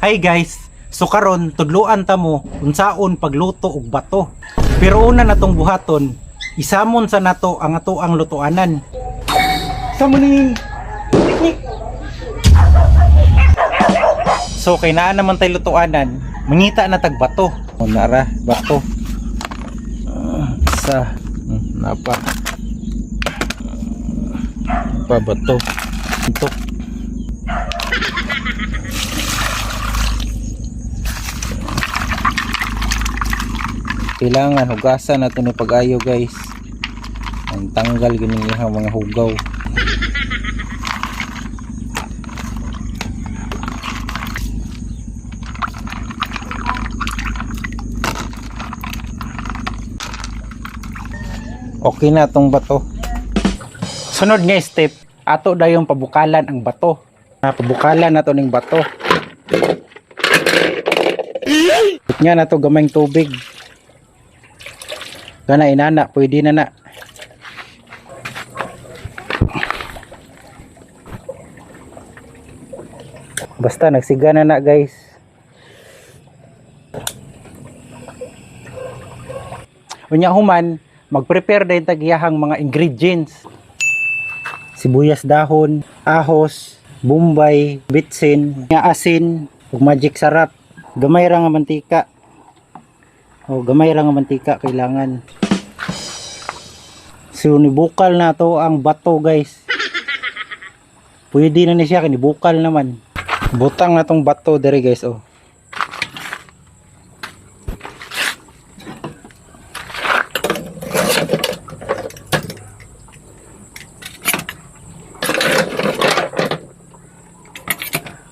Hi guys, so karon tudluan ta mo unsaon pagluto og bato. Pero una natong buhaton, isamon sa nato ang atoang lutuanan. Summoning technique. So kay naa naman tay lutuanan, mangita na tag bato. O nara, bato. Ah, isa, napa. Pa bato. Ito. Kailangan hugasan nato ni pag-ayo, guys. Ang tanggal gini iyang mga hugaw. Okay na tong bato. Sunod nga step, ato dayong pabukalan ang bato. Ah, pabukalan nato ning bato. Nga nato gamayng tubig. Gana inana, pwede na na. Basta nagsiga na na, guys. Unya human, mag-prepare din tagiyahang mga ingredients. Sibuyas dahon, ahos, bombay, bitsin, nga asin, ug magic sarap. Gamay ra nga mantika. O gamay ra nga mantika kailangan. So nibukal na to ang bato, guys. Pwede na ni siya kay nibukal naman. Butang na tong bato dere, guys, oh.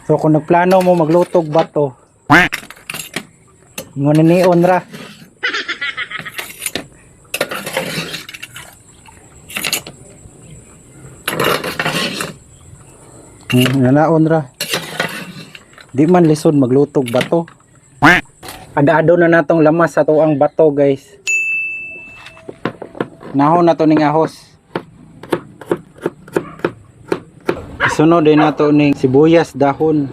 So kung nagplano mo maglutog bato, ngunit nion ra. Nanaon ra. Di man lisod maglutog bato. Ada-ado na natong lamas sa tuang bato, guys. Nahon na to ning ahos. Isunod din nato ning sibuyas dahon.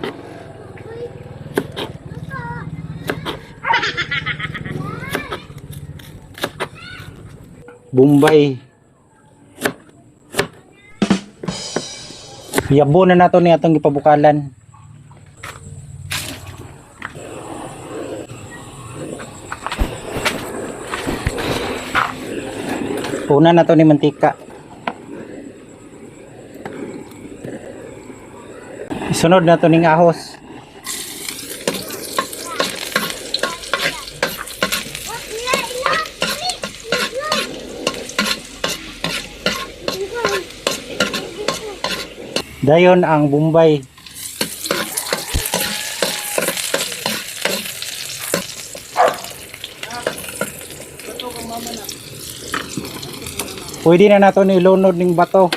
Bombay. Yabo na nato ni atong gipabukalan. Una na to ni mantika. Isunod na to ning ahos. Dayon ang Bombay. Pwede na nato ni ilunod ning bato.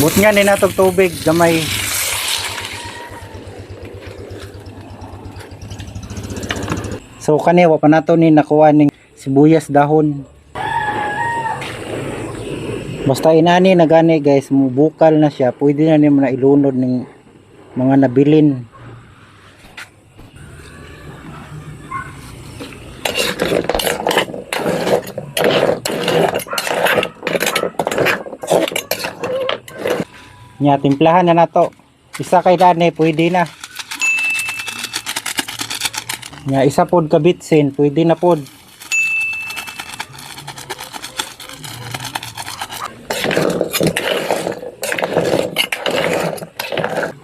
But nga ni natog tubig gamay. So kani wa pa nato ni nakuha ning sibuyas dahon. Basta inani na gani, guys, mubukal na siya, pwede na nimo na ilunod ning mga nabilin. Nya timplahan na nato. Isa kay dani pwede na. Nya isa pod ka bitsin, pwede na pod.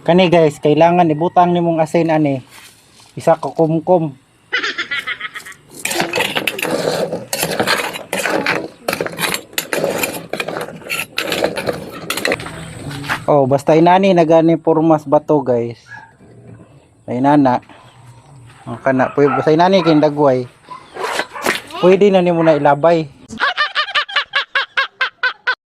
Kani guys, kailangan ibutang nimong asin ani. Isa ka kumkum. Oh, basta inani na gani pormas bato, guys. Ay nana. Ang kana pwede basta nani kay dagway. Pwede na nimo na ilabay.